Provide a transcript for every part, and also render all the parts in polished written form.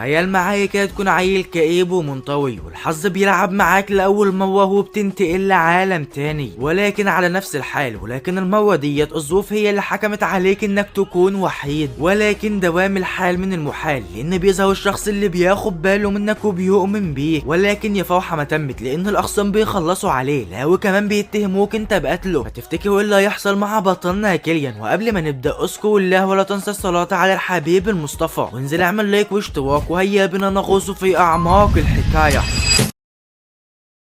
تخيل معايا كده تكون عيل كئيب ومنطوي والحظ بيلعب معاك لأول مرة وبتنتقل لعالم تاني، ولكن على نفس الحال، ولكن المرة ديت الظروف هي اللي حكمت عليك انك تكون وحيد، ولكن دوام الحال من المحال، لان بيظهر الشخص اللي بياخد باله منك وبيؤمن بيك، ولكن يا فرحة ما تمت لان الاخصام بيخلصوا عليه، لا وكمان بيتهموك انت بقتله. فتفتكروا ايه اللي هيحصل مع بطلنا كيليان؟ وقبل ما نبدأ اذكر الله ولا تنسى الصلاة على الحبيب المصطفى، وانزل اعمل لايك واشتراك، وهيا بنا نغوص في اعماق الحكاية.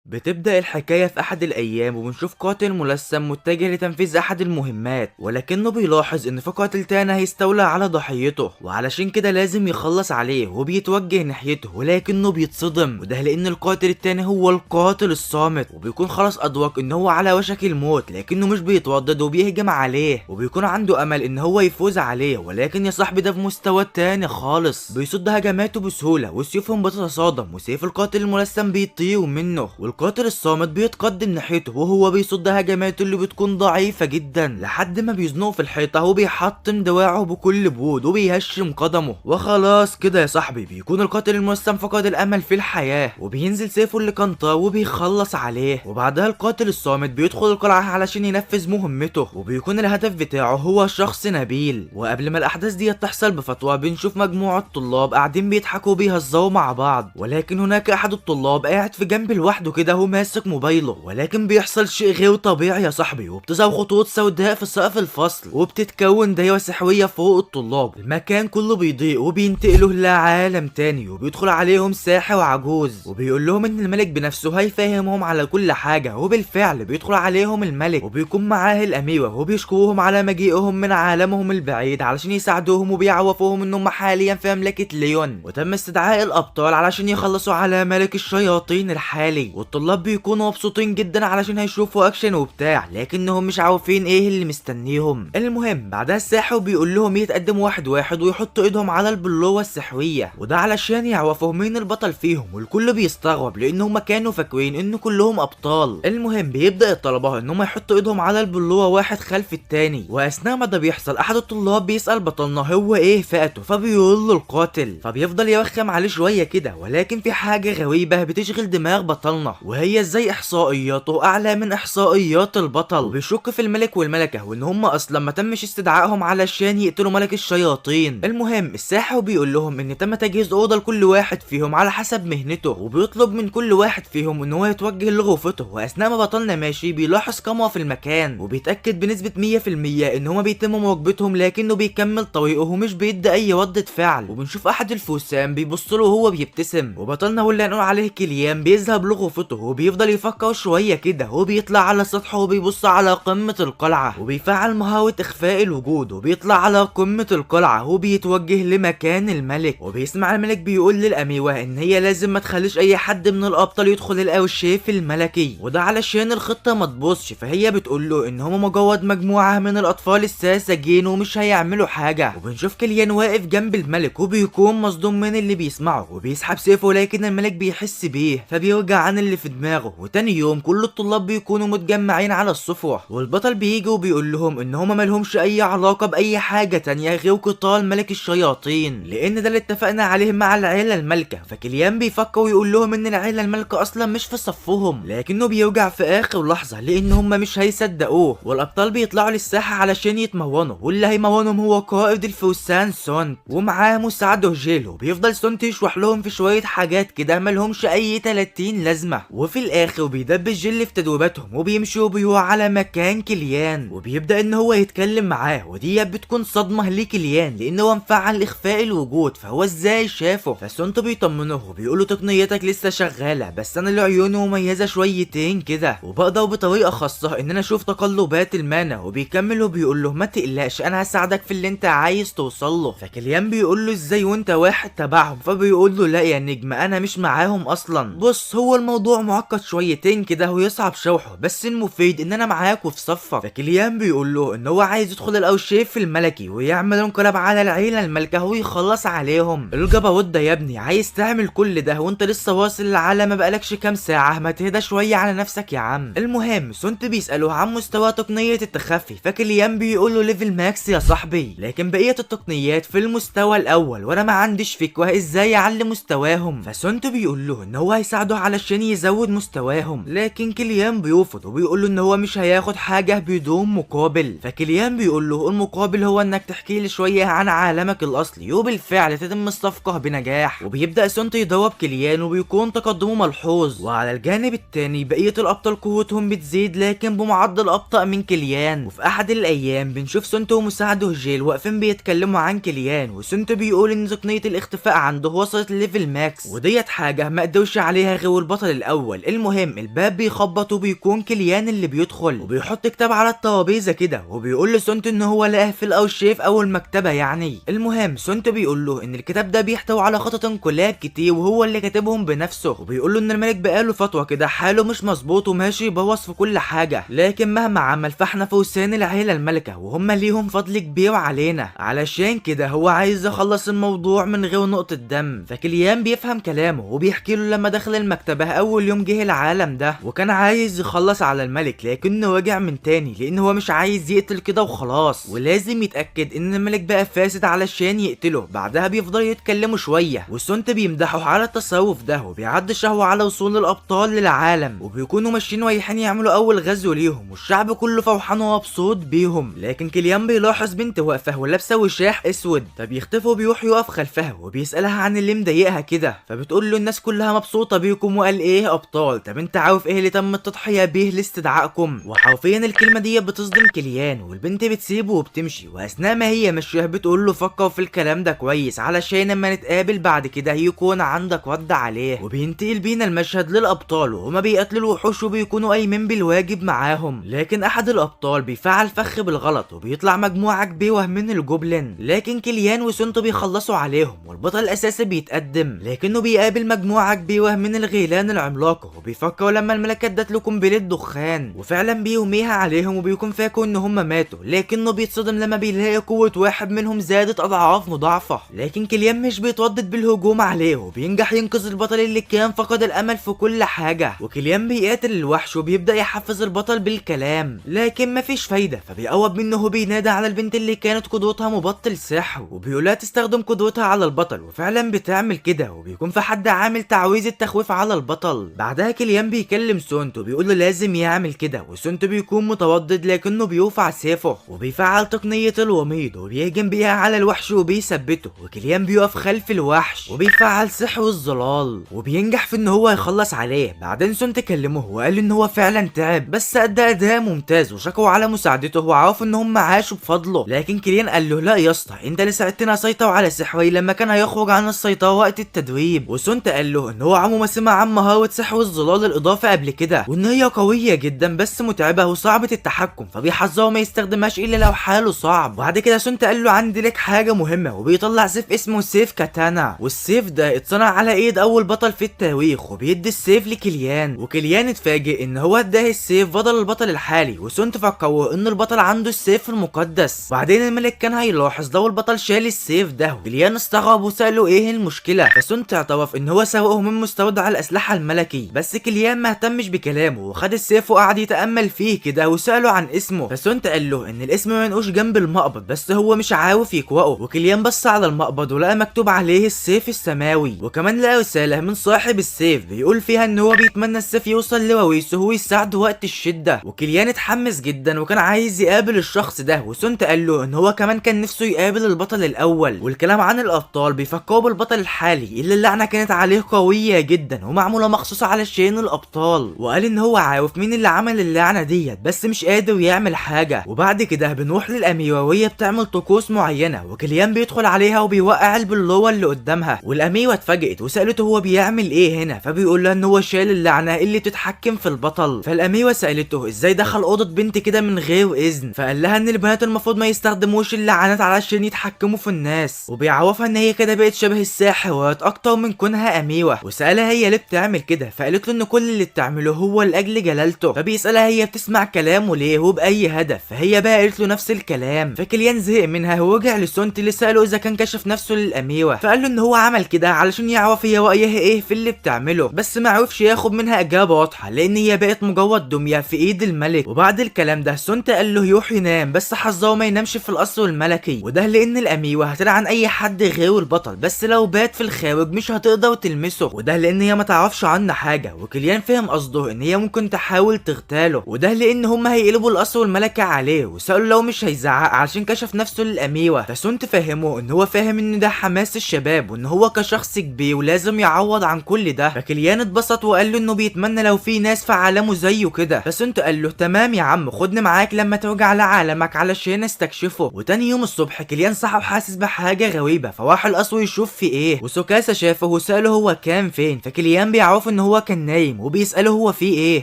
بتبدأ الحكاية في أحد الأيام وبنشوف قاتل ملثم متجه لتنفيذ أحد المهمات، ولكنه بيلاحظ إن في قاتل تاني هيستولى على ضحيته، وعلشان كده لازم يخلص عليه، وبيتوجه ناحيته ولكنه بيتصدم، وده لأن القاتل التاني هو القاتل الصامت، وبيكون خلاص أدرك إن هو على وشك الموت، لكنه مش بيتردد وبيهجم عليه، وبيكون عنده أمل إن هو يفوز عليه، ولكن يا صاحبي ده في مستوى تاني خالص، بيصد هجماته بسهولة وسيوفهم بتتصادم، وسيف القاتل الملثم بيطير منه، والقاتل الصامت بيتقدم ناحيته وهو بيصد هجماته اللي بتكون ضعيفة جدا، لحد ما بيزنقه في الحيطة وبيحطم دراعه بكل برود وبيهشم قدمه، وخلاص كده يا صاحبي بيكون القاتل الملثم فقد الامل في الحياة، وبينزل سيفه اللي كان طار وبيخلص عليه. وبعدها القاتل الصامت بيدخل القلعة علشان ينفذ مهمته، وبيكون الهدف بتاعه هو شخص نبيل. وقبل ما الاحداث دي تحصل بفترة بنشوف مجموعة طلاب قاعدين بيضحكوا وبيهزروا مع بعض، ولكن هناك احد الطلاب قاعد في جنب لوحده كده هو ماسك موبايله، ولكن بيحصل شيء غير طبيعي يا صاحبي، وبتظهر خطوط سوداء في سقف الفصل، وبتتكون دايرة سحرية فوق الطلاب، المكان كله بيضيء وبينتقلوا لعالم تاني، وبيدخل عليهم ساحر عجوز وبيقول لهم ان الملك بنفسه هيفهمهم على كل حاجة. وبالفعل بيدخل عليهم الملك وبيكون معاه الأميرة، وبيشكروهم على مجيئهم من عالمهم البعيد علشان يساعدوهم، وبيعرفوهم انهم حاليا في مملكة ليون، وتم استدعاء الأبطال علشان يخلصوا على ملك الشياطين الحالي. والطلاب بيكونوا مبسوطين جدا علشان هيشوفوا اكشن وبتاع، لكنهم مش عارفين ايه اللي مستنيهم. المهم بعدها الساحر بيقول لهم يتقدموا واحد واحد ويحطوا ايدهم على البلوة السحرية، وده علشان يعرفوا مين البطل فيهم، والكل بيستغرب لان هم كانوا فاكرين ان كلهم ابطال. المهم بيبدا الطلبة ان هم يحطوا ايدهم على البلوة واحد خلف التاني، واثناء ما ده بيحصل احد الطلاب بيسأل بطلنا هو ايه فئته، فبيقول له القاتل، فبيفضل يرخم عليه شوية كده، ولكن في حاجة غريبة بتشغل دماغ بطلنا، وهي ازاي احصائياته اعلى من احصائيات البطل. وبيشك في الملك والملكة وان هم اصلا ما تمش استدعائهم علشان يقتلوا ملك الشياطين. المهم الساحر بيقول لهم ان تم تجهيز اوضة لكل واحد فيهم على حسب مهنته، وبيطلب من كل واحد فيهم ان هو يتوجه لغرفته. واثناء ما بطلنا ماشي بيلاحظ كاميرا في المكان، وبيتاكد بنسبة 100% ان هما بيتم مراقبتهم، لكنه بيكمل طريقه ومش بيدي اي ردة فعل. وبنشوف احد الفرسان بيبص له وهو بيبتسم، وبطلنا واللي هنقول عليه كيليان بيذهب لغرفته وبيفضل يفكر شوية كده، وبيطلع على سطحه وبيبص على قمة القلعة، وبيفعل مهارة اخفاء الوجود، وبيطلع على قمة القلعة وبيتوجه لمكان الملك، وبيسمع الملك بيقول للاميره ان هي لازم ما تخليش اي حد من الابطال يدخل الارشيف الملكي، وده علشان الخطة ما تبوظش. فهي بتقول له ان هم مجرد مجموعة من الاطفال الساذجين ومش هيعملوا حاجة. وبنشوف كيليان واقف جنب الملك وبيكون مصدوم من اللي بيسمعه، وبيسحب سيفه لكن الملك بيحس بيه فبيرجع عن اللي في دماغه. وتاني يوم كل الطلاب بيكونوا متجمعين على السفرة، والبطل بيجي وبيقول لهم ان هما مالهمش اي علاقة باي حاجة تانية غير قتال ملك الشياطين، لان ده اللي اتفقنا عليه مع العيلة المالكة. فكيليان بيفكر ويقول لهم ان العيلة المالكة اصلا مش في صفهم، لكنه بيرجع في اخر لحظة لان هما مش هيصدقوه. والابطال بيطلعوا للساحة علشان يتمرنوا، واللي هيمرنهم هو قائد الفرسان سونت ومعاه مساعدة جيلو. بيفضل سونت يشرح لهم في شوية حاجات كده مالهمش اي 30 لازمة، وفي الاخر بيدبس جيل في تدريباتهم وبيمشوا وبيروح على مكان كيليان، وبيبدأ ان هو يتكلم معاه، ودي بتكون صدمة لكيليان لان هو مفعل اخفاء الوجود، فهو ازاي شافه؟ فسونت بيطمنه وبيقوله تقنيتك لسه شغالة، بس انا اللي عيوني مميزة شويتين كده، وبقدر بطريقة خاصة ان انا اشوف تقلبات المانا. وبيكمل وبيقول له ما تقلقش انا هساعدك في اللي انت عايز توصل له. فكيليان بيقول له ازاي وانت واحد تبعهم؟ فبيقول له لا يا نجم انا مش معاهم اصلا، بص هو الموضوع الموضوع معقد شويتين كده ويصعب شرحه، بس المفيد ان انا معاك وفي صفك. فكليان بيقول له ان هو عايز يدخل الارشيف الملكي ويعمل انقلاب على العيلة المالكة ويخلص عليهم. الجبروت ده يا ابني عايز تعمل كل ده وانت لسه واصل للعالم ما بقالكش كام ساعة، ما تهدى شوية على نفسك يا عم. المهم سونت بيساله عن مستوى تقنية التخفي، فكليان بيقول له level max يا صاحبي، لكن بقية التقنيات في المستوى الاول وانا ما عنديش فكرة ازاي اعلي مستواهم. فسونت بيقول له ان هو هيساعده علشان يزود مستواهم، لكن كليان بيرفض وبيقول له ان هو مش هياخد حاجة بدون مقابل. فكليان بيقول له المقابل هو انك تحكي لي شوية عن عالمك الاصلي، وبالفعل تتم الصفقة بنجاح. وبيبدا سونت يدرب كليان وبيكون تقدمه ملحوظ. وعلى الجانب التاني بقية الابطال قوتهم بتزيد لكن بمعدل ابطا من كليان. وفي احد الايام بنشوف سونت ومساعدة جيل واقفين بيتكلموا عن كليان، وسونت بيقول ان تقنية الاختفاء عنده وصلت level max، وديت حاجة ما قدرش عليها غير البطل الاول. المهم الباب بيخبط وبيكون كليان اللي بيدخل وبيحط كتاب على الترابيزة كده، وبيقول لسونت ان هو لقاه في الارشيف او المكتبة يعني. المهم سونت بيقول له ان الكتاب ده بيحتوي على خطط انقلاب كتير وهو اللي كاتبهم بنفسه، وبيقول له ان الملك بقاله فترة كده حاله مش مظبوط وماشي يبوظ في كل حاجة، لكن مهما عمل فاحنا فرسان العيلة الملكة وهم ليهم فضل كبير علينا، علشان كده هو عايز يخلص الموضوع من غير نقطة دم. فكليان بيفهم كلامه وبيحكي له لما دخل المكتبة اول يوم جه العالم ده وكان عايز يخلص على الملك، لكنه رجع من تاني لان هو مش عايز يقتل كده وخلاص، ولازم يتاكد ان الملك بقى فاسد علشان يقتله. بعدها بيفضلوا يتكلموا شوية وسونت بيمدحه على التصرف ده، وبيعدي شهوة على وصول الابطال للعالم، وبيكونوا ماشيين رايحين يعملوا اول غزو ليهم والشعب كله فرحان ومبسوط بيهم. لكن كليان بيلاحظ بنت واقفة ولابسه وشاح اسود، فبيختفي وبيروح يقف خلفها وبيسالها عن اللي مضايقها كده، فبتقول له الناس كلها مبسوطة بيكم وقال ايه ابطال، طب انت عارف ايه اللي تم التضحية بيه لاستدعائكم؟ وحرفيا الكلمة دي بتصدم كليان، والبنت بتسيبه وبتمشي. واثناء ما هي ماشية بتقول له فكر في الكلام ده كويس علشان لما نتقابل بعد كده يكون عندك رد عليه. وبينتقل بينا المشهد للابطال وهما بيقتلوا الوحوش وبيكونوا قايمين بالواجب معاهم، لكن احد الابطال بيفعل فخ بالغلط وبيطلع مجموعة كبيرة من ال goblin، لكن كليان وسونتو بيخلصوا عليهم والبطل الاساسي بيتقدم، لكنه بيقابل مجموعة كبيرة من الغيلان العملاقة وبيفكروا لما الملكة ادت له قنبلة دخان، وفعلا بيرميها عليهم وبيكون فاكر ان هم ماتوا، لكنه بيتصدم لما بيلاقي قوة واحد منهم زادت اضعاف مضاعفه. لكن كليان مش بيتردد بالهجوم عليه وبينجح ينقذ البطل اللي كان فقد الامل في كل حاجة. وكليان بيقاتل الوحش وبيبدا يحفز البطل بالكلام، لكن مفيش فايده، فبيقرب منه وبينادى على البنت اللي كانت قدرتها مبطل سحر وبيقولها تستخدم قدرتها على البطل، وفعلا بتعمل كده وبيكون في حد عامل تعويذه تخويف على البطل. بعدها كليان بيكلم سونتو بيقول له لازم يعمل كده، وسونتو بيكون متردد لكنه بيرفع سيفه وبيفعل تقنية الوميض وبيهجم بيها على الوحش وبيثبته، وكليان بيقف خلف الوحش وبيفعل سحر الظلال وبينجح في ان هو يخلص عليه. بعدين سونت كلمة وقال ان هو فعلا تعب بس ادى اداء ممتاز وشكروا على مساعدته وعرفوا ان هم عاشوا بفضله، لكن كليان قال له لا يا اسطى انت اللي ساعدتنا اسيطر على سحري لما كان هيخرج عن السيطرة وقت التدريب. وسونت قال له ان هو عمره ما سمع عن مهارة سحر الظلال الاضافة قبل كده وان هي قوية جدا بس متعبة وصعبة التحكم، فبيحذره ما يستخدمهاش الا لو حاله صعب. وبعد كده سونت قال له عندي لك حاجة مهمة، وبيطلع سيف اسمه سيف كاتانا، والسيف ده اتصنع على ايد اول بطل في التاريخ، وبيدي السيف لكليان، وكليان اتفاجئ ان هو اداه السيف بدل البطل الحالي، وسونت فكرة ان البطل عنده السيف المقدس. وبعدين الملك كان هيلاحظ لو البطل شال السيف ده، وكليان استغرب وسأله ايه المشكلة، فسونت اعترف ان هو سرقه من مستودع الاسلحة الملكي، بس كليان ما اهتمش بكلامه وخد السيف وقعد يتامل فيه كده وسأله عن اسمه، فسونت قال له ان الاسم منقوش جنب المقبض بس هو مش عارف يقراه. وكليان بص على المقبض ولقى مكتوب عليه السيف السماوي، وكمان لقى رسالة من صاحب السيف بيقول فيها ان هو بيتمنى السيف يوصل لوريثه ويساعده وقت الشدة. وكليان اتحمس جدا وكان عايز يقابل الشخص ده، وسونت قال له ان هو كمان كان نفسه يقابل البطل الاول. والكلام عن الابطال بيفكروا بالبطل الحالي اللي اللعنة كانت عليه قوية جدا ومعموله مخصوص علشان الابطال، وقال ان هو عارف مين اللي عمل اللعنة ديت بس مش قادر يعمل حاجة. وبعد كده بنروح للاميره وهي بتعمل طقوس معينة، وكليان بيدخل عليها وبيوقع البلوه اللي قدامها، والاميره اتفاجئت وسالته هو بيعمل ايه هنا، فبيقول لها ان هو شال اللعنة اللي بتتحكم في البطل. فالاميره سالته ازاي دخل اوضة بنت كده من غير اذن، فقال لها ان البنات المفروض ما يستخدموش اللعنات علشان يتحكموا في الناس، وبيعرفها ان هي كده بقت شبه الساحرات اكتر من كونها اميره، وسالها هي ليه بتعمل كده، كده، فقالت له ان كل اللي بتعمله هو لاجل جلالته. فبيسالها هي بتسمع كلامه ليه وباي هدف، فهي بقى قالت له نفس الكلام. فكليان زهق منها ورجع لسونت اللي ساله اذا كان كشف نفسه للاميوه، فقال له ان هو عمل كده علشان يعرف هي رايها ايه في اللي بتعمله، بس ما عرفش ياخد منها اجابه واضحة لان هي بقت مجرد دمية في ايد الملك. وبعد الكلام ده سونت قال له يروح ينام، بس حذره ما ينامش في القصر الملكي، وده لان الاميوه هتلعن اي حد غير البطل، بس لو بات في الخارج مش هتقدر تلمسه، وده لان هي ما تعرفش عنه حاجة. وكليان فهم قصده ان هي ممكن تحاول تغتاله، وده لان هم هيقلبوا القصر الملكي عليه، وسأله لو مش هيزعق علشان كشف نفسه للاميوه. فسونت فهمه ان هو فاهم ان ده حماس الشباب وان هو كشخص كبير ولازم يعوض عن كل ده. فكليان اتبسط وقال له انه بيتمنى لو في ناس في عالمه زيه كده. فسونت قال له تمام يا عم، خدني معاك لما ترجع لعالمك علشان استكشفه. وتاني يوم الصبح كليان صحى وحاسس بحاجة غريبة، فراح القصر يشوف في ايه، وسوكاسا شافه وساله هو كان فين. فكليان بيعرفه ان هو كان نايم وبيساله هو في ايه،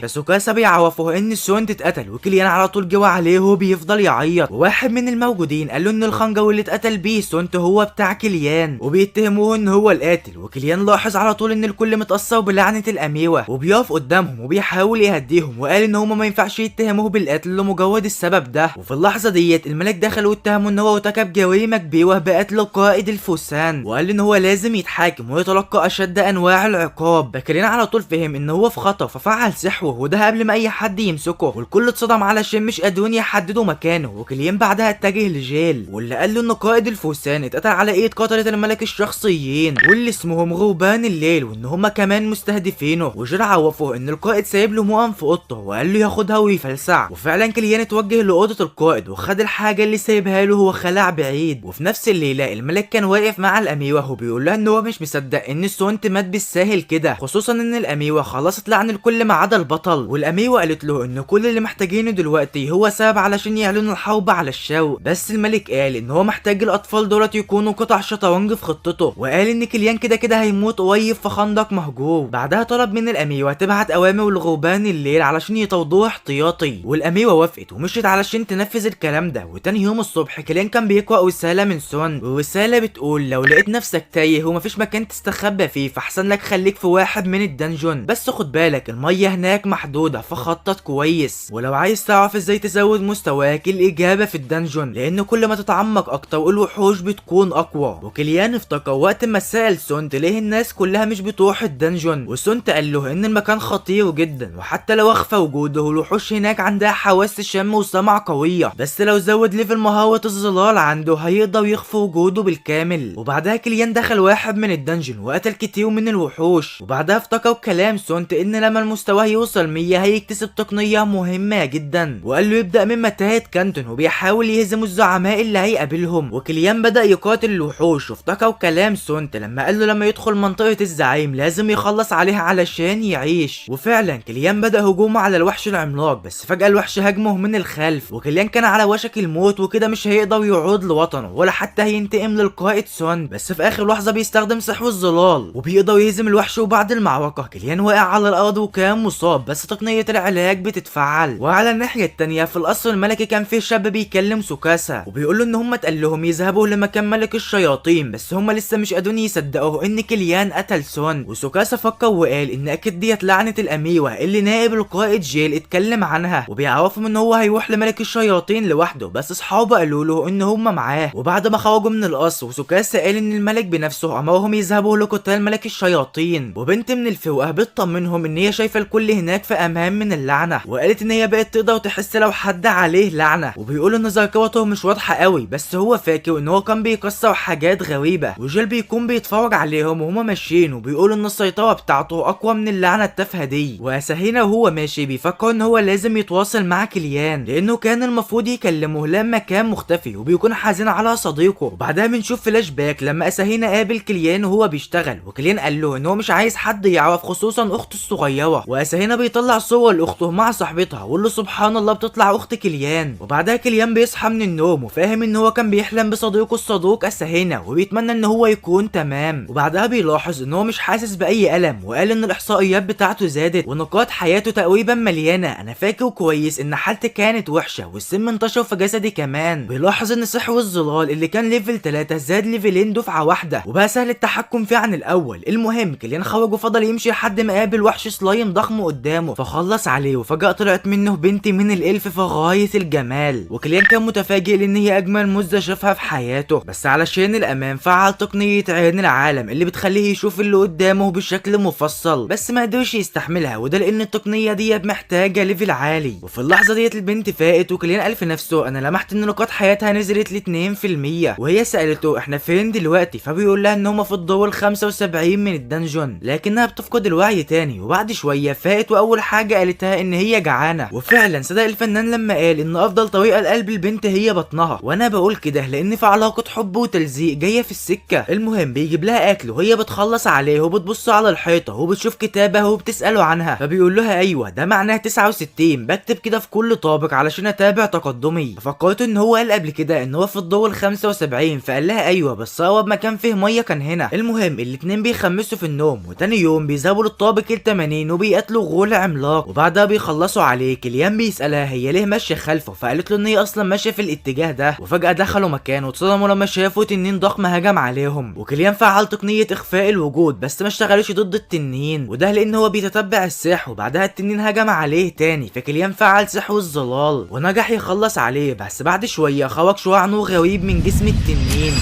فسوكاسا بيعرفه ان سونت اتقتل، وكليان على طول جوه عليه وبيفضل يعيط. وواحد من الموجودين قال له ان الخنجر اللي اتقتل بيه سونت هو بتاع كليان، وبيتهموه ان هو القاتل. وكليان لاحظ على طول ان الكل متأثر بلعنة الاميوه، وبيقف قدامهم وبيحاول يهديهم وقال ان هما ما ينفعش يتهموه بالقتل لمجرد السبب ده. وفي اللحظة ديت الملك دخل واتهمه ان هو ارتكب جريمة كبيرة بقتل قائد الفرسان، وقال ان هو لازم يتحاكم ويتلقى اشد انواع العقاب. فكليان على طول فهم ان هو في خطر، ففعل سحره وده قبل ما اي حد يمسكه، والكل اتصدم علشان مش قادرين يحددوا مكانه. وكليان بعدها اتجه لجيل واللي قال له ان قائد الفرسان اتقتل على ايد قتلة الملك الشخصيين واللي اسمهم غربان الليل، وان هما كمان مستهدفينه. وجيل عرفه ان القائد سايب له مؤن في اوضته وقال له ياخدها ويفلسع. وفعلا كليان اتوجه لاوضه القائد وخد الحاجة اللي سايبها له وخلع بعيد. وفي نفس الليلة الملك كان واقف مع الاميوه وبيقول لها ان هو مش مصدق ان سونت مات بالساهل كده، خصوصا ان الاميوه خلصت لعن الكل ما عدا البطل. والاميوه قالت له ان كل اللي محتاجينه دلوقتي هو سبب علشان يعلنوا الحرب على الشو، بس الملك قال ان هو محتاج الاطفال دولت يكونوا قطع شطرنج في خطته، وقال ان كليان كده كده هيموت قريب في خندق مهجور. بعدها طلب من الاميوه تبعت اوامر لغربان الليل علشان يطاردوه احتياطي، والاميوه وافقت ومشيت علشان تنفذ الكلام ده. وتاني يوم الصبح كليان كان بيقرا رسالة من سون، والرسالة بتقول لو لقيت نفسك تايه ومفيش مكان تستخبى فيه فاحسن لك خليك في واحد من ال dungeon، بس خد بالك المية هناك محدودة فخطط كويس، ولو عايز تعرف ازاي تزود مستواك الاجابة في ال dungeon، لان كل ما تتعمق اكتر الوحوش بتكون اقوى. وكليان افتكر وقت ما سأل سونت ليه الناس كلها مش بتروح ال dungeon، وسونت قال له ان المكان خطير جدا وحتى لو اخفى وجوده الوحوش هناك عندها حواس شم وسمع قوية، بس لو زود level مهارة الظلال عنده هيقدر يخفي وجوده بالكامل. وبعدها كليان دخل واحد من ال dungeon وقتل كتير من الوحوش، وبعدها افتكر كلام سونت ان لما المستوى يوصل 100 هيكتسب تقنية مهمة جدا، وقال له يبدأ من متاهة كانتون وبيحاول يهزم الزعماء اللي هيقابلهم. وكليان بدأ يقاتل الوحوش، وافتكر كلام سونت لما قال له لما يدخل منطقة الزعيم لازم يخلص عليها علشان يعيش. وفعلا كليان بدأ هجومه على الوحش العملاق، بس فجأة الوحش هاجمه من الخلف، وكليان كان على وشك الموت وكده مش هيقدر يعود لوطنه ولا حتى هينتقم للقائد سون. بس في اخر لحظة بيستخدم سحر الظلال وبيقدر يهزم الوحش. وبعد المعركة كليان وقع على الارض وكان مصاب، بس تقنية العلاج بتتفعل. وعلى الناحية التانية في القصر الملكي كان في شاب بيكلم سوكاسا وبيقول له ان هم اتقال لهم يذهبوا لمكان ملك الشياطين، بس هم لسه مش قادرين يصدقوا ان كليان قتل سون. وسوكاسا فكر وقال ان اكيد ديت لعنة الاميوة اللي نائب القائد جيل اتكلم عنها، وبيعرفهم ان هو هيروح لملك الشياطين لوحده، بس اصحابه قالوا له ان هم معاه. وبعد ما خرجوا من القصر وسوكاسا قال ان الملك بنفسه امرهم يذهبوا لقتال ملك الشياطين، وبنت من الفرقة بتطمنهم ان هي شايفه الكل هناك في امان من اللعنة، وقالت ان هي بقت تقدر تحس لو حد عليه لعنه. وبيقول ان ذاكرته مش واضحة قوي، بس هو فاكر ان هو كان بيكسر حاجات غريبة. وجيل بيكون بيتفرج عليهم وهما ماشيين، وبيقول ان السيطرة بتاعته اقوى من اللعنة التافهة دي. واساهينا وهو ماشي بيفكر ان هو لازم يتواصل مع كليان لانه كان المفروض يكلمه لما كان مختفي، وبيكون حزين على صديقه. وبعدها بنشوف فلاش باك لما اساهينا قابل كليان وهو بيشتغل، وكليان قال له ان هو مش عايز حد يعرف خصوصا اخته الصغيرة. واساهينا بيطلع صور لاخته مع صاحبتها واللي سبحان الله بتطلع اخت كليان. وبعدها كليان بيصحى من النوم وفاهم ان هو كان بيحلم بصديقه الصدوق اساهينا وبيتمنى ان هو يكون تمام. وبعدها بيلاحظ ان هو مش حاسس باي الم، وقال ان الاحصائيات بتاعته زادت ونقاط حياته تقريبا مليانة. انا فاكر كويس ان حالتي كانت وحشة والسم انتشر في جسدي كمان. بيلاحظ ان سحر الظلال اللي كان level 3 زاد ليفلين دفعه واحدة وبقى سهل التحكم فيه عن الاول. المهم كليان خرج وفضل يمشي بيمشي لحد ما قابل وحش سلايم ضخم قدامه فخلص عليه، وفجأة طلعت منه بنت من ال elf في غاية الجمال. وكليان كان متفاجئ لان هي اجمل مزة شافها في حياته، بس علشان الامان فعل تقنية عين العالم اللي بتخليه يشوف اللي قدامه بشكل مفصل، بس ما قدرش يستحملها، وده لان التقنية دي محتاجة level عالي. وفي اللحظة ديت البنت فاقت، وكليان قال في نفسه انا لمحت ان نقاط حياتها نزلت ل 2%. وهي سألته احنا فين دلوقتي، فبيقول لها ان هما في الدور 75 من ال dungeon، لكنها بتفقد الوعي تاني. وبعد شوية فاقت، واول حاجة قالتها ان هي جعانة، وفعلا صدق الفنان لما قال ان افضل طريقة لقلب البنت هي بطنها. وانا بقول كده لان في علاقة حب وتلزيق جاية في السكة. المهم بيجيب لها اكل وهي بتخلص عليه، وبتبص على الحيطة وبتشوف كتابة وبتسأله عنها، فبيقول لها ايوه ده معناه 69، بكتب كده في كل طابق علشان اتابع تقدمي. ففكرت ان هو قال قبل كده ان هو في الدور 75، فقال لها ايوه بس اقرب مكان فيه مية كان هنا. المهم الاتنين بيخمسوا في النوم، وتاني يوم بيذهبوا للطابق ال 80 وبيقتلوا غول عملاق، وبعدها بيخلصوا عليه. كليان بيسألها هي ليه ماشية خلفه، فقالت له ان هي اصلا ماشية في الاتجاه ده. وفجأة دخلوا مكان واتصدموا لما شافوا تنين ضخم هجم عليهم، وكليان فعل تقنية اخفاء الوجود بس ما اشتغلش ضد التنين، وده لان هو بيتتبع السحر. وبعدها التنين هجم عليه تاني، فكليان فعل سحر الظلال ونجح يخلص عليه، بس بعد شوية خرج شعاع نور غريب من جسم التنين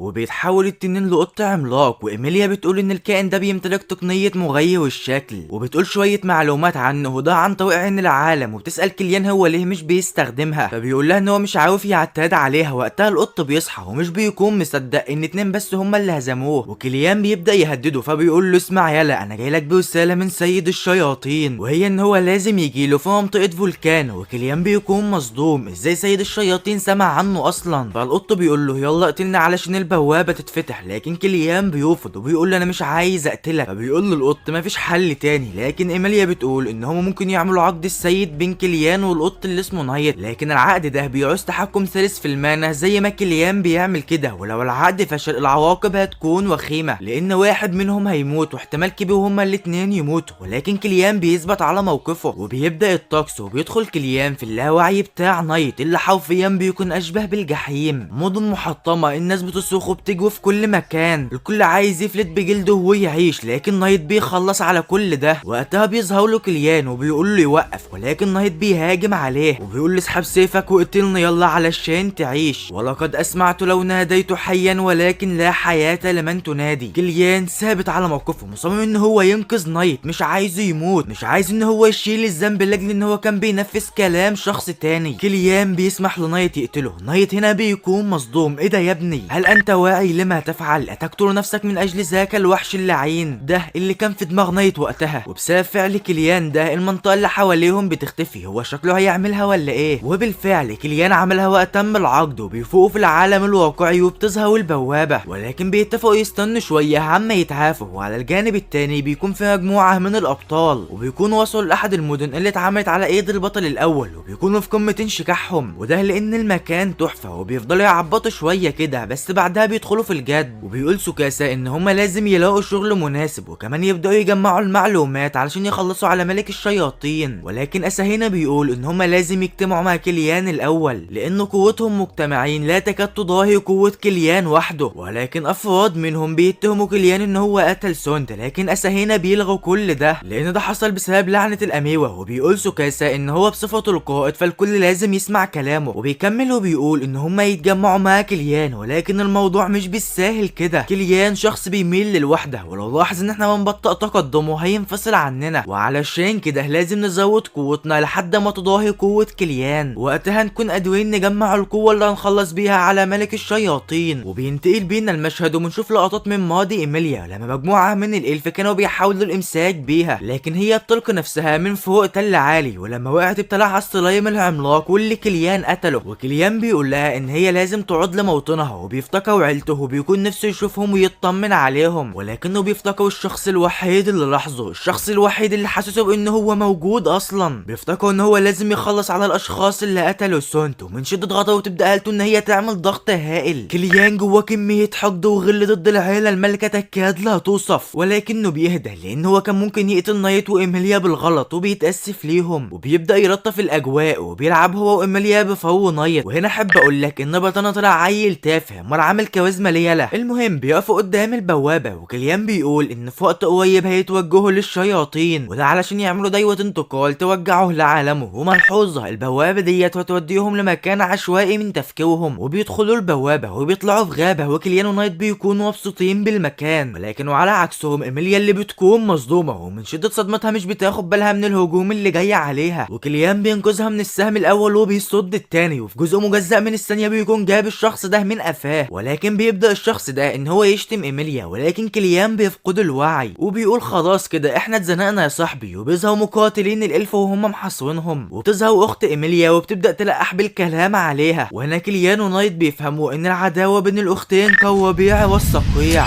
وبيتحول التنين لقط عملاق. وإيميليا بتقول ان الكائن ده بيمتلك تقنية مغير الشكل، وبتقول شوية معلومات عنه وده عن طريق عين العالم، وبتسأل كليان هو ليه مش بيستخدمها، فبيقول لها ان هو مش عارف يعتاد عليها. وقتها القط بيصحى ومش بيكون مصدق ان اتنين بس هما اللي هزموه، وكليان بيبدأ يهدده فبيقول له اسمع يلا انا جاي لك برسالة من سيد الشياطين، وهي ان هو لازم يجي له في منطقة فولكانو. وكليان بيكون مصدوم ازاي سيد الشياطين سمع عنه اصلا، فالقط بيقول له يلا اقتلنا علشان البوابة تتفتح، لكن كليان بيرفض وبيقول له انا مش عايز اقتلك. فبيقول له القط مفيش حل تاني، لكن ايميليا بتقول ان هم ممكن يعملوا عقد السيد بين كليان والقط اللي اسمه نايت، لكن العقد ده بيعوز تحكم سلس في ال mana زي ما كليان بيعمل كده، ولو العقد فشل العواقب هتكون وخيمة لان واحد منهم هيموت واحتمال كبير هما الاتنين يموتوا. ولكن كليان بيثبت على موقفه وبيبدأ الطقس، وبيدخل كليان في اللاوعي بتاع نايت اللي حرفيا بيكون اشبه بالجحيم، مدن محطمة، الناس بتصرخ وبتجري في كل مكان، الكل عايز يفلت بجلده ويعيش، لكن نايت بيخلص على كل ده. وقتها بيظهر له كليان وبيقول له يوقف، ولكن نايت بيهاجم عليه وبيقول له اسحب سيفك واقتلني يلا علشان تعيش، ولقد اسمعت لو ناديت حيا ولكن لا حياة لمن تنادي. كليان ثابت على موقفه، مصمم ان هو ينقذ نايت، مش عايزه يموت، مش عايز ان هو يشيل الذنب لاجل ان هو كان بينفذ كلام شخص تاني. كليان بيسمح لنايت يقتله، نايت هنا بيكون مصدوم، ايه ده يا ابني، هل انت واعي لما تفعل؟ اتقتل نفسك من اجل ذاك الوحش اللعين؟ ده اللي كان في دماغ نايت وقتها. وبسبب فعل كليان ده المنطقة اللي حواليهم بتختفي، هو شكله هيعملها ولا ايه؟ وبالفعل كليان عملها واتم العقد، وبيفوقوا في العالم الواقعي وبتظهر البوابة، ولكن بيتفقوا يستنوا شوية عما يتعافوا. وعلى الجانب التاني بيكون في مجموعة من الابطال، وبيكونوا وصلوا لاحد المدن اللي اتعملت على ايد البطل الاول، وبيكونوا في قمة انشكاحهم، وده لان المكان تحفة، وبيفضلوا يعبطوا شوية كده، بس بعدها بيدخلوا في الجد. وبيقول سوكاسا ان هما لازم يلاقوا شغل مناسب، وكمان يبداوا يجمعوا المعلومات علشان يخلصوا على ملك الشياطين. ولكن اساهينا بيقول ان هما لازم يجتمعوا مع كليان الاول، لان قوتهم مجتمعين لا تكاد تضاهي قوة كليان وحده. ولكن افراد منهم بيتهموا كليان ان هو قتل سونت، لكن اساهينا بيلغوا كل ده لان ده حصل بسبب لعنة الاميوة. وبيقول سوكاسا ان هو بصفته القائد فالكل لازم يسمع كلامه، وبيكمل وبيقول ان هما يتجمعوا مع كليان، ولكن الموضوع مش بالساهل كده. كليان شخص بيميل للوحدة، ولو لاحظ ان احنا بنبطئ تقدمه هينفصل عننا، وعلشان كده لازم نزود قوتنا لحد ما تضاهي قوة كليان، وقتها نكون قادرين نجمع القوة اللي هنخلص بيها على ملك الشياطين. وبينتقل بينا المشهد وبنشوف لقطات من ماضي ايميليا لما مجموعة من ال elf كانوا بيحاولوا الامساك بيها، لكن هي بتلقي نفسها من فوق تل عالي، ولما وقعت ابتلعها السلايم العملاق واللي كليان قتله. وكليان بيقول لها ان هي لازم تعود لموطنها، وبيفتكروا عيلته وبيكون نفسه يشوفهم ويطمن عليهم، ولكنه بيفتكروا الشخص الوحيد اللي لاحظه، الشخص الوحيد اللي حاسسه بان هو موجود اصلا. بيفتكروا ان هو لازم يخلص على الاشخاص اللي قتلوا سونتو. من شدة غضبه تبدا عيلته ان هي تعمل ضغط هائل. كليان جواه كمية حقد وغل ضد العيلة الملكة تكاد لا توصف، ولكنه بيهدى لان هو كان ممكن يقتل نايت وايميليا بالغلط، وبيتأسف ليهم وبيبدا يلطف الاجواء وبيلعب هو وايميليا بفو نايت. وهنا احب اقول لك ان بطلنا طلع عيل تافه، امال عامل عامل كاريزما ليالا. المهم بيقفوا قدام البوابة، وكليان بيقول ان في وقت قريب هيتوجهوا للشياطين، وده علشان يعملوا دايوة انتقال توجعه لعالمه. وملحوظة البوابة ديت هتوديهم لمكان عشوائي من تفكيرهم، وبيدخلوا البوابة وبيطلعوا في غابة، وكليان ونايت بيكونوا مبسوطين بالمكان، ولكن وعلى عكسهم إيميليا اللي بتكون مصدومة ومن شدة صدمتها مش بتاخد بالها من الهجوم اللي جاي عليها. وكليان بينقذها من السهم الاول وبيصد التاني، وفي جزء مجزأ من الثانية بيكون جاب الشخص ده من قفاه، ولكن بيبدأ الشخص ده ان هو يشتم إيميليا، ولكن كليان بيفقد الوعي وبيقول خلاص كده احنا اتزنقنا يا صاحبي. وبيظهروا مقاتلين الالف وهم محاصرينهم، وبتظهر اخت إيميليا وبتبدأ تلقح بالكلام عليها. وهنا كليان ونايت بيفهموا ان العداوة بين الاختين كالربيع والصقيع.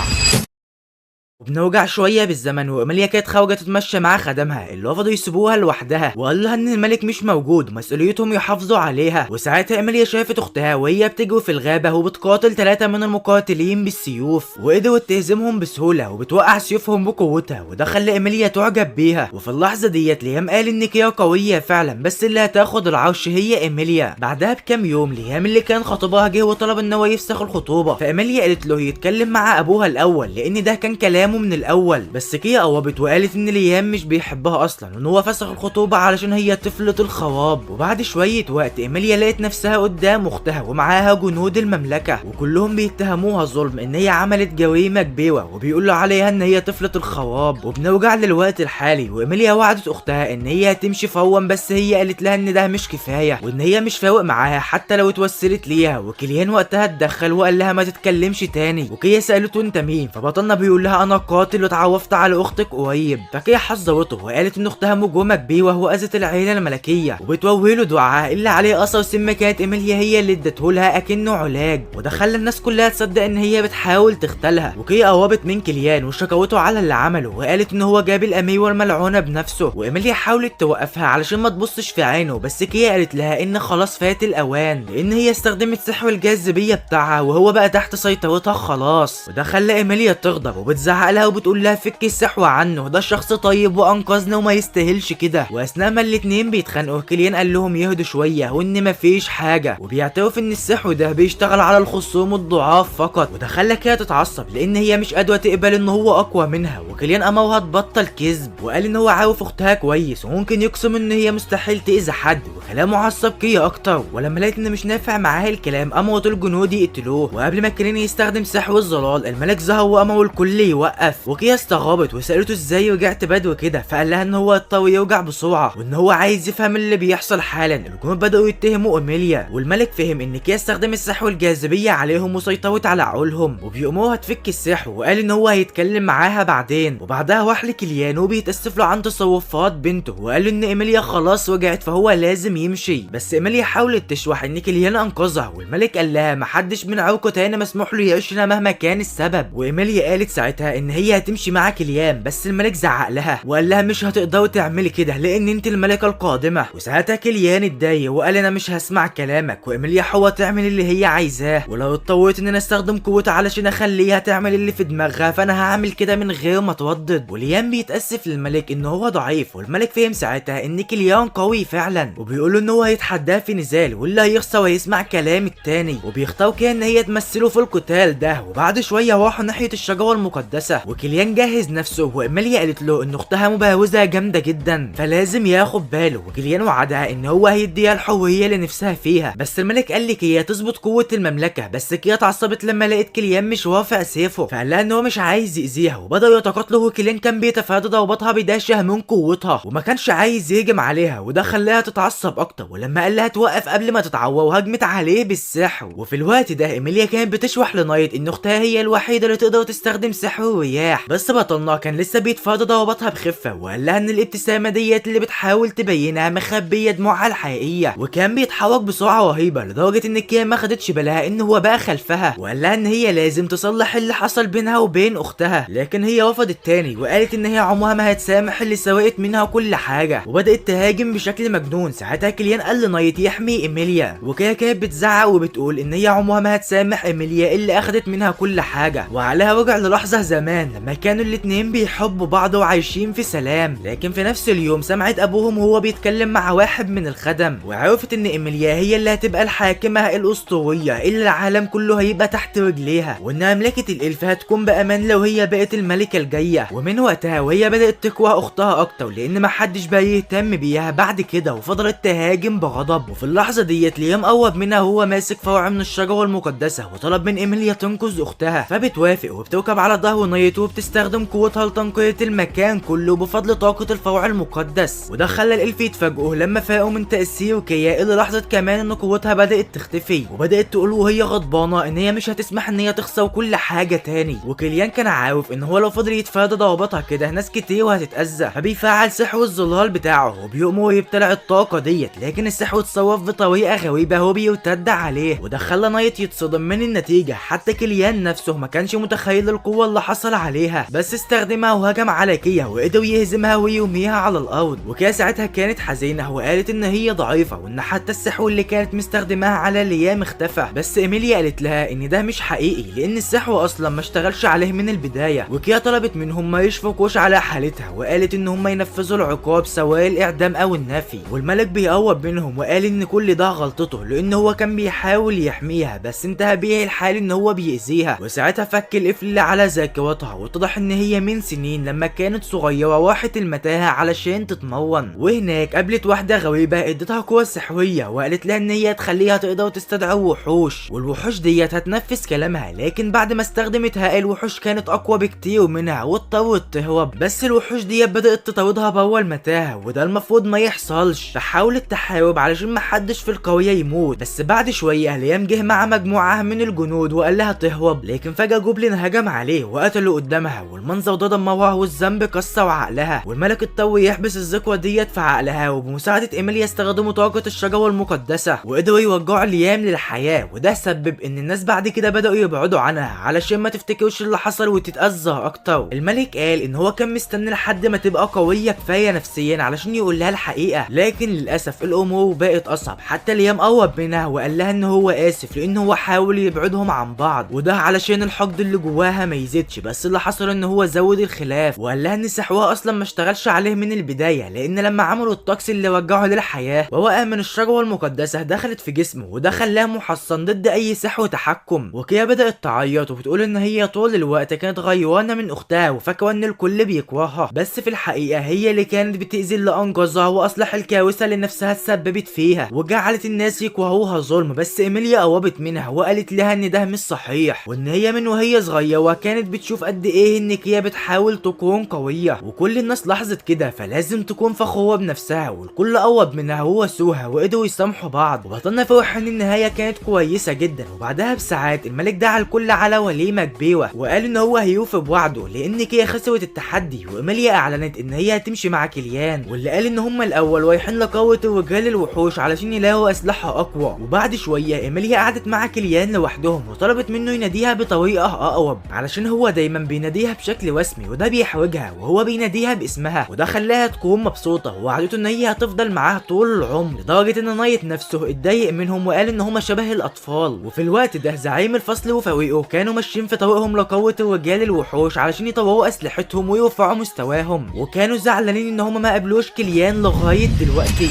وبنرجع شوية بالزمن، وإيميليا كانت خارجة تتمشى مع خدمها اللي رفضوا يسيبوها لوحدها، وقال لها إن الملك مش موجود مسؤوليتهم يحافظوا عليها. وساعتها إيميليا شافت أختها وهي بتجري في الغابة وبتقاتل 3 من المقاتلين بالسيوف، وقدرت تهزمهم بسهولة وبتوقع سيوفهم بقوتها، وده خلى إيميليا تعجب بيها. وفي اللحظة ديت ليام قال إن كيا قوية فعلا، بس اللي هتاخد العرش هي إيميليا. بعدها بكام يوم ليام اللي كان خطيبها جه وطلب إن هو يفسخ الخطوبة، فإيميليا قالت له يتكلم مع أبوها الأول لأن ده كان كلامه من الاول. بس كيا قوبت وقالت ان ليام مش بيحبها اصلا، وان هو فسخ الخطوبة علشان هي طفله الخراب. وبعد شوية وقت ايميليا لقت نفسها قدام اختها ومعاها جنود المملكة، وكلهم بيتهموها ظلم ان هي عملت جريمة كبيرة، وبيقولوا عليها ان هي طفله الخراب. وبنرجع للوقت الحالي، وايميليا وعدت اختها ان هي هتمشي فورا، بس هي قالت لها ان ده مش كفاية وان هي مش فارق معاها حتى لو اتوسلت ليها. وكليان وقتها اتدخل وقال لها ما تتكلمش تاني. وكيا سالته انت مين، فبطلنا بيقول لها انا قاتل واتعرفت على اختك قريب. فكيا حذرته وقالت ان اختها مجرمه كبيرة واذت العيلة الملكية، وبتوري له دعاء اللي عليه اثر سم كانت ايميليا هي اللي ادته لها اكنه علاج، وده خلى الناس كلها تصدق ان هي بتحاول تختلها. وكيا قربت من كليان وشكوته على اللي عمله، وقالت ان هو جاب الاميره الملعونة بنفسه. وايميليا حاولت توقفها علشان ما تبصش في عينه، بس كيا قالت لها ان خلاص فات الاوان، لان هي استخدمت سحر الجاذبية بتاعها وهو بقى تحت سيطرتها خلاص. وده خلى ايميليا تغضب وبتزعق لها وبتقول لها فكي السحر عنه، ده شخص طيب وانقذنا وما يستاهلش كده. واثناء ما الاتنين بيتخانقوا كليان قال لهم يهدوا شوية وان مفيش حاجة، وبيعترف ان السحر ده بيشتغل على الخصوم الضعاف فقط. وده خلى كيا تتعصب لان هي مش قادرة تقبل ان هو اقوى منها. وكليان امرها تبطل كذب، وقال ان هو عارف اختها كويس وممكن يقسم ان هي مستحيل تاذي حد. وكلامه عصب كيا اكتر، ولما لقيت ان مش نافع معاه الكلام امرت الجنود يقتلوه. وقبل ما كليان يستخدم سحر الظلال الملك ظهر وامر الكل يوقف. وكيا استغربت وسالته ازاي رجعت بدو كده، فقال لها ان هو اضطر يرجع بسرعة وان هو عايز يفهم اللي بيحصل حالا. الجنود بداوا يتهموا ايميليا، والملك فهم ان كيا استخدم السحر الجاذبية عليهم وسيطرت على عقولهم، وبيأمرها تفك السحر وقال ان هو هيتكلم معاها بعدين. وبعدها راح لكليان وبيتأسف له عن تصرفات بنته، وقال ان ايميليا خلاص رجعت فهو لازم يمشي. بس ايميليا حاولت تشرح ان كليان انقذها، والملك قال لها محدش من عرقه تاني مسموح له يعيش هنا مهما كان السبب. وايميليا قالت ساعتها ان هي هتمشي مع كليان، بس الملك زعق لها وقال لها مش هتقدري تعملي كده لان انت الملكة القادمة. وساعتها كليان اتضايق وقال انا مش هسمع كلامك، وايميليا حرة تعمل اللي هي عايزاه، ولو اضطريت ان انا استخدم قوتي علشان اخليها تعمل اللي في دماغها فانا هعمل كده من غير ما اتردد. وليان بيتاسف للملك ان هو ضعيف، والملك فهم ساعتها ان كليان قوي فعلا، وبيقول له ان هو هيتحداه في نزال واللي هيخسر ويسمع كلام التاني، وبيختار كيا ان هي تمثله في القتال ده. وبعد شوية راحوا ناحية الشجرة المقدسة، وكليان جهز نفسه، وايميليا قالت له ان اختها مبارزه جامدة جدا فلازم ياخد باله، وكليان وعدها ان هو هيديها الحرية اللي نفسها فيها. بس الملك قال لكيا تظبط قوة المملكة، بس كيا اتعصبت لما لقت كليان مش رافع سيفه، فقال لها ان هو مش عايز يأذيها، وبداوا يتقاتلوا، وكليان كان بيتفادى ضرباتها بداشه من قوتها وما كانش عايز يهجم عليها، وده خلاها تتعصب اكتر. ولما قال لها توقف قبل ما تتعور هجمت عليه بالسحر. وفي الوقت ده ايميليا كانت بتشرح لنايت ان اختها هي الوحيدة اللي تقدر تستخدم سحر الرياح، بس بطلنا كان لسه بيتفادى ضرباتها بخفة، وقال لها ان الابتسامة ديت اللي بتحاول تبينها مخبيه دموعها الحقيقية، وكان بيتحرك بسرعة رهيبة لدرجة ان كيا ما خدتش بالها ان هو بقى خلفها، وقال لها ان هي لازم تصلح اللي حصل بينها وبين اختها، لكن هي رفضت اتمردت تاني وقالت ان هي عمرها ما هتسامح اللي سرقت منها كل حاجة، وبدات تهاجم بشكل مجنون. ساعتها كيليان قال لنايت يحمي ايميليا، وكيا كانت بتزعق وبتقول ان هي عمرها ما هتسامح ايميليا اللي اخدت منها كل حاجة. وعليها رجع للحظة زمان لما كانوا الاتنين بيحبوا بعض وعايشين في سلام. لكن في نفس اليوم سمعت ابوهم وهو بيتكلم مع واحد من الخدم، وعرفت ان ايميليا هي اللي هتبقى الحاكمة الاسطورية اللي العالم كله هيبقى تحت رجليها، وان مملكة الالف هتكون بامان لو هي بقت الملكة الجاية. ومن وقتها وهي بدات تكره اختها اكتر لان محدش بقى يهتم بيها بعد كده، وفضلت تهاجم بغضب. وفي اللحظة ديت ليام قرب منها وهو ماسك فرع من الشجرة المقدسة، وطلب من ايميليا تنقذ اختها، فبتوافق وبتركب على ظهر نايت وبتستخدم قوتها لتنقية المكان كله بفضل طاقة الفرع المقدس. وده خلى الالف يتفاجئوا لما فاقوا من تأثير كيا، اللي لاحظت كمان ان قوتها بدأت تختفي، وبدأت تقول وهي غضبانة ان هي مش هتسمح ان هي تخسر كل حاجة تاني. وكيليان كان عارف ان هو لو فضل يتفادى ضرباتها كده ناس كتير وهتتأذى، فبيفعل سحر الظلال بتاعه وبيؤمر يبتلع الطاقة ديت، لكن السحر اتصرف بطريقة غريبة وبيرتد عليه، وده خلى نايت يتصدم من النتيجة. حتى كيليان نفسه ما كانش متخيل القوة اللي حصل عليها، بس استخدمها وهجم على كيا وقدر يهزمها ويرميها على الارض. وكيا ساعتها كانت حزينة وقالت ان هي ضعيفة وان حتى السحر اللي كانت مستخدماها على ليام اختفى، بس ايميليا قالت لها ان ده مش حقيقي لان السحر اصلا ما اشتغلش عليه من البداية. وكيا طلبت منهم ما يشفقوش على حالتها وقالت ان هم ينفذوا العقاب سواء الاعدام او النفي. والملك بيقرب منهم وقال ان كل ده غلطته لان هو كان بيحاول يحميها، بس انتهى بيه الحال ان هو بيأذيها. وساعتها فك القفل اللي على ذاكرتها، واتضح ان هي من سنين لما كانت صغيرة راحت المتاهة علشان تتمرن، وهناك قابلت واحدة غريبة اديتها قوة سحرية وقالت لها ان هي تخليها تقدر تستدعي الوحوش، والوحوش ديت هتنفذ كلامها. لكن بعد ما استخدمتها الوحوش كانت اقوى بكتير منها واضطرت تهرب، بس الوحوش ديت بدأت تطاردها بره المتاهة وده المفروض ما يحصلش، فحاولت تحارب علشان محدش في القرية يموت. بس بعد شوية ليام جه مع مجموعة من الجنود وقال لها تهرب، لكن فجأة goblin هجم عليه وقتله قدامها، والمنظر ده دمرها والذنب كسر عقلها. والملك اضطر يحبس الذكرى ديت في عقلها، وبمساعدة ايميليا استخدموا طاقة الشجرة المقدسة وقدروا يرجعوا ليام للحياة. وده سبب ان الناس بعد كده بدأوا يبعدوا عنها علشان ما تفتكرش اللي حصل وتتأذى اكتر. الملك قال ان هو كان مستني لحد ما تبقى قوية كفاية نفسيا علشان يقول لها الحقيقة، لكن للأسف الامور بقت اصعب. حتى ليام قرب منها وقال لها ان هو اسف لان هو حاول يبعدهم عن بعض، وده علشان الحقد اللي جواها ما يزيدش، بس اللي حصل ان هو زود الخلاف وقال لها ان سحرها اصلا ما اشتغلش عليه من البداية، لان لما عملوا الطقس اللي رجعه للحياة ووقع من الشجرة المقدسة دخلت في جسمه، وده خلاه محصن ضد اي سحر تحكم. وكيا بدأت تعيط وبتقول ان هي طول الوقت كانت غيرانة من اختها وفاكرة ان الكل بيكرهها، بس في الحقيقة هي اللي كانت بتأذي اللي انقذها واصلح الكارثة اللي نفسها اتسببت فيها وجعلت الناس يكرهوها ظلم. بس ايميليا قربت منها وقالت لها ان ده مش صحيح، وان هي من وهي صغيرة كانت بتشوف قد ايه ان كيا بتحاول تكون قوية وكل الناس لاحظت كده، فلازم تكون فخورة بنفسها. والكل قرب منها وواسوها وقدروا يسامحوا بعض، وبطلنا فرح ان النهاية كانت كويسة جدا. وبعدها بساعات الملك دعا الكل على وليمة كبيرة وقال ان هو هيوفي بوعده لان كيا خسرت التحدي، وايميليا اعلنت ان هي هتمشي مع كيليان، واللي قال ان هم الاول رايحين لقوة الرجال الوحوش علشان يلاقوا اسلحة اقوى. وبعد شوية ايميليا قعدت مع كيليان لوحدهم وطلبت منه يناديها بطريقة اقرب علشان هو دايما بيناديها بشكل رسمي وده بيحرجها، وهو بيناديها باسمها وده خلاها تكون مبسوطة، ووعدته ان هي هتفضل معاه طول العمر، لدرجة ان نايت نفسه اتضايق منهم وقال ان هما شبه الاطفال. وفي الوقت ده زعيم الفصل وفريقه كانوا ماشيين في طريقهم لقوة الرجال الوحوش علشان يطوروا اسلحتهم ويرفعوا مستواهم، وكانوا زعلانين ان هما ما قابلوش كيليان لغاية دلوقتي.